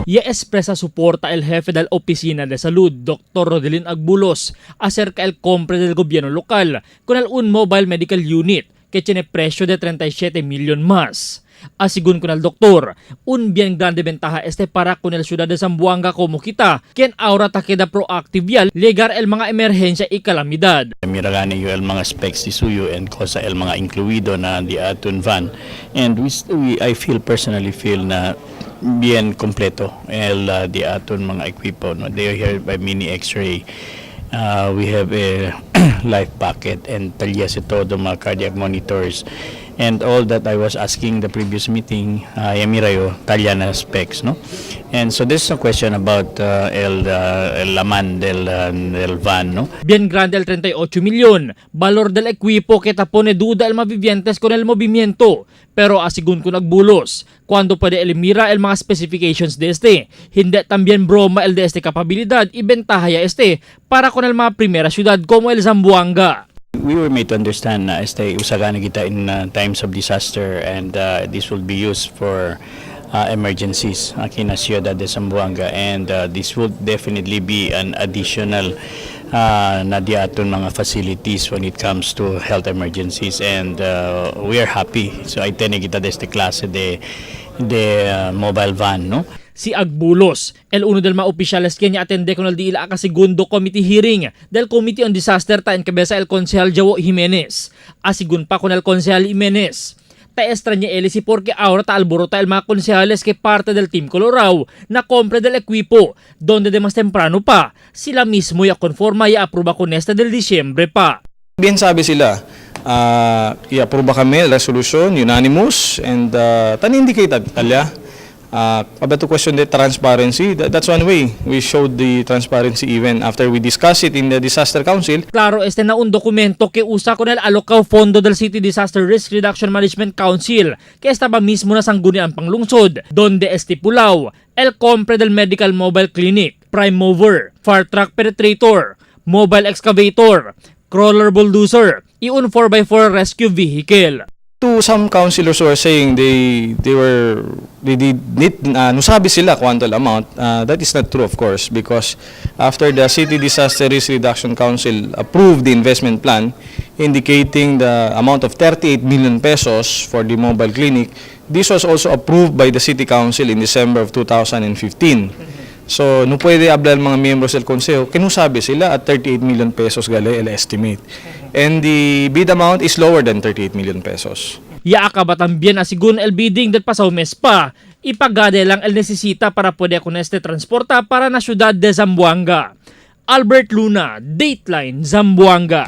Ya expresa suporta el jefe del Oficina de Salud, Dr. Rodelin Agbulos, acerca el compre del gobierno local con el un mobile medical unit que tiene precio de 37 milyon más. Asigun con el doktor, un bien grande ventaja este para con el ciudad de Zamboanga como kita, quien ahora ta queda proactive ya llegar el mga emergencia y calamidad. Mira gani yo el mga specs di suyo and cosa el mga incluido na di aton van. And we I feel personally feel na bien completo el di aton mga equipo, no? They are here by mini x-ray. We have a life packet and talya si todo mga cardiac monitors and all that I was asking the previous meeting, yamira yo talya na specs, no? And so this is a question about el laman del van, no? Bien grande el 38 milyon, valor del equipo que tapone duda el mga vivientes con el movimiento. Pero asigun con Agbulos, cuando puede elimira el mga specifications de este, hindi también broma el de este kapabilidad y ventaja ya este para con el mga primera ciudad como el Zamboanga. We were made to understand na este usagana kita in times of disaster and this will be used for emergencies aquí na Ciudad de Zamboanga and this would definitely be an additional na di aton mga facilities when it comes to health emergencies and we are happy. So ay tiene kita de este clase de mobile van, no? Si Agbulos, el uno del mga opisyales que niya atende con el diila ka segundo committee hearing del Committee on Disaster ta encabeza el concejal Jawo Jimenez. Asigun pa con el concejal Jimenez, ta extraña él si porque ahora ta alborota el mga konsehales que parte del Team Colorado na compra del equipo, donde de más temprano pa, sila mismo ya conforma y aprueba con este del diciembre pa. Bien sabi sila, i-approve kami, resolution, unanimous, and tan indicated talya. About to question the transparency, that's one way. We showed the transparency even after we discussed it in the disaster council. Claro, este na un documento que usa con el alocao fondo del City Disaster Risk Reduction Management Council que estaba mismo na sangguniang panglungsod, donde estipulao el compre del Medical Mobile Clinic, Prime Mover, Fire Truck Penetrator, Mobile Excavator, Crawler Bulldozer, y un 4x4 Rescue Vehicle. To some councilors who are saying they did need no sabi sila cuánto el amount, that is not true, of course, because after the City Disaster Risk Reduction Council approved the investment plan indicating the amount of 38 million pesos for the mobile clinic, this was also approved by the City Council in December of 2015. So no puede hablar mga miembros del consejo que no sabi sila at 38 million pesos gali el estimate, and the bid amount is lower than 38 million pesos. Ya acaba también asigun el bidding del pasado mes pa, ipagade lang el necesita para poder con este transporta para na ciudad de Zamboanga. Albert Luna, Dateline, Zamboanga.